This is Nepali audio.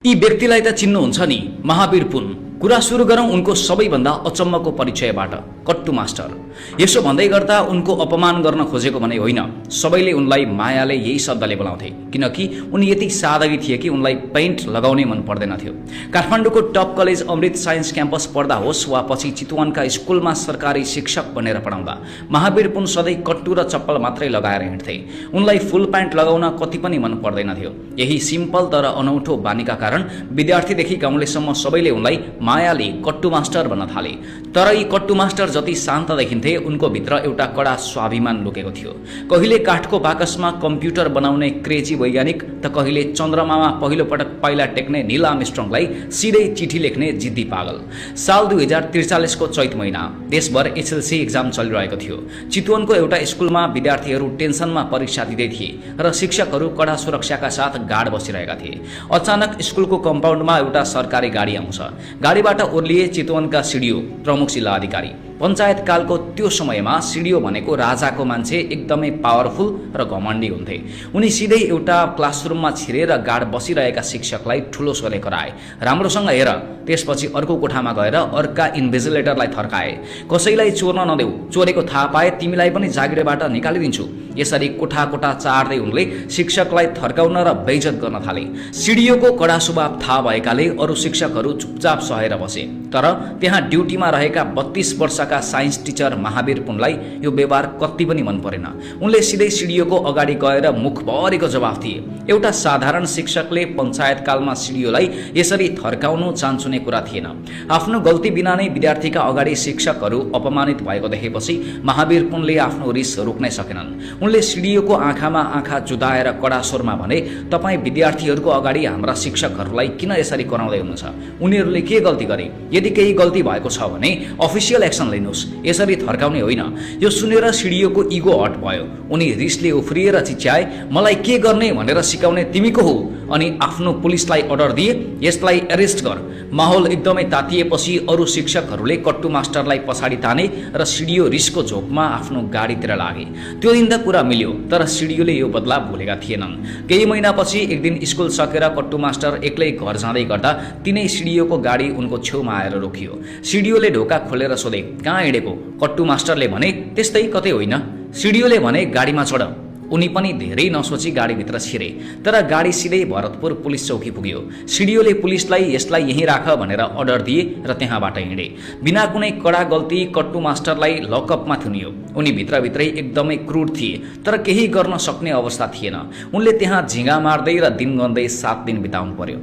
यी व्यक्तिलाई त चिन्नुहुन्छ नि, महावीर पुन। कुरा सुरु गरौं उनको सबैभन्दा अचम्मको परिचयबाट, कट्टु मास्टर। यसो भन्दै गर्दा उनको अपमान गर्न खोजेको भने होइन, सबैले उनलाई मायाले यही शब्दले बोलाउँथे, किनकि उनी यति सादगी थिए कि उनलाई पेन्ट लगाउनै मन पर्दैन थियो। काठमाडौँको टप कलेज अमृत साइन्स क्याम्पस पढ्दा होस् वा पछि चितवनका स्कुलमा सरकारी शिक्षक बनेर पढाउँदा, महावीर पुन सधैँ कट्टु र चप्पल मात्रै लगाएर हिँड्थे। उनलाई फुल प्यान्ट लगाउन कति पनि मन पर्दैन थियो। यही सिम्पल तर अनौठो बानीका कारण विद्यार्थीदेखि गाउँलेसम्म सबैले उनलाई मायाले कट्टु मास्टर भन्न थाले। तर यी कट्टु मास्टर जति शान्त देखिन्थे, उनको भित्र एउटा कडा स्वाभिमान लुकेको थियो। कहिले काठको बाकसमा कम्प्युटर बनाउने क्रेजी वैज्ञानिक, त कहिले चन्द्रमामा पहिलो पटक पाइला टेक्ने नील आर्मस्ट्रङलाई सिधै चिठी लेख्ने जिद्दी पागल। साल 2043 को चैत महिना देशभर एसएलसी एक्जाम चलिरहेको थियो। चितवनको एउटा स्कुलमा विद्यार्थीहरू टेन्सनमा परीक्षा दिँदै थिए र शिक्षकहरू कडा सुरक्षाका साथ गार्ड बसिरहेका थिए। अचानक स्कुलको कम्पाउन्डमा एउटा सरकारी गाडी आउँछ। गाडीबाट ओर्लिए चितवनका सिडिओ प्रमुख जिल्ला अधिकारी। पञ्चायतकालको त्यो समयमा सिडिओ भनेको राजाको मान्छे, एकदमै पावरफुल र घमण्डी हुन्थे। उनी सिधै एउटा क्लासरुममा छिरेर गार्ड बसिरहेका शिक्षकलाई ठुलो स्वरले कराए, राम्रोसँग हेर। त्यसपछि अर्को कोठामा गएर अर्का इन्भिजिलेटरलाई थर्काए, कसैलाई चोर्न नदेऊ, चोरेको थाहा पाए तिमीलाई पनि जागिरबाट निकालिदिन्छु। यसरी कोठा कोठा चार्दै उनले शिक्षकलाई थर्काउन र बेइज्जत गर्न थाले। सिडिओको कडा स्वभाव थाहा भएकाले अरू शिक्षकहरू चुपचाप सहेर बसे। तर त्यहाँ ड्युटीमा रहेका 32 वर्षका साइन्स टिचर महावीर पुनलाई यो व्यवहार कति पनि मन परेन। उनले सिधै सिडिओको अगाडि गएर मुखभरिको जवाफ दिए। एउटा साधारण शिक्षकले पञ्चायतकालमा सिडिओलाई यसरी थर्काउनु चान्चुने कुरा थिएन। आफ्नो गल्ती बिना नै विद्यार्थीका अगाडि शिक्षकहरू अपमानित भएको देखेपछि महावीर पुनले आफ्नो रिस रोक्नै सकेनन्। उनले सिडिओको आँखामा आँखा जुदाएर कडा स्वरमा भने, तपाईँ विद्यार्थीहरूको अगाडि हाम्रा शिक्षकहरूलाई किन यसरी कराउँदै हुनुहुन्छ? उनीहरूले के गल्ती गरे? यदि केही गल्ती भएको छ भने अफिसियल एक्सन लिनुहोस्, यसरी थर्काउने होइन। यो सुनेर सिडिओको इगो हट भयो। उनी रिसले उफ्रिएर चिच्याए, मलाई के गर्ने भनेर सिकाउने तिमी को हो? अनि आफ्नो पुलिसलाई अर्डर दिए, यसलाई एरेस्ट गर। माहौल एकदमै तातिएपछि अरू शिक्षकहरूले कट्टु मास्टरलाई पछाडि ताने र सिडिओ रिसको झोकमा आफ्नो गाडीतिर लागे। त्यो दिन त कुरा मिल्यो, तर सिडिओले यो बदला भुलेका थिएनन्। केही महिनापछि एक दिन स्कुल सकेर कट्टु मास्टर एक्लै घर जाँदै गर्दा तिनै सिडिओको गाडी उनको छेउमा आएर रोकियो। सिडिओले ढोका खोलेर सोधे, कहाँ हिँडेको? कट्टु मास्टरले भने, त्यस्तै कतै होइन। सिडिओले भने, गाडीमा चढ। उनी पनि धेरै नसोची गाडीभित्र छिरे। तर गाडी सिधै भरतपुर पुलिस चौकी पुग्यो। सिडिओले पुलिसलाई यसलाई यहीँ राख भनेर अर्डर दिए र त्यहाँबाट हिँडे। बिना कुनै कडा गल्ती कट्टु मास्टरलाई लकअपमा थुनियो। उनी भित्रभित्रै एकदमै क्रूर थिए, तर केही गर्न सक्ने अवस्था थिएन। उनले त्यहाँ झिँगा मार्दै र दिन गन्दै 7 दिन बिताउनु पर्यो।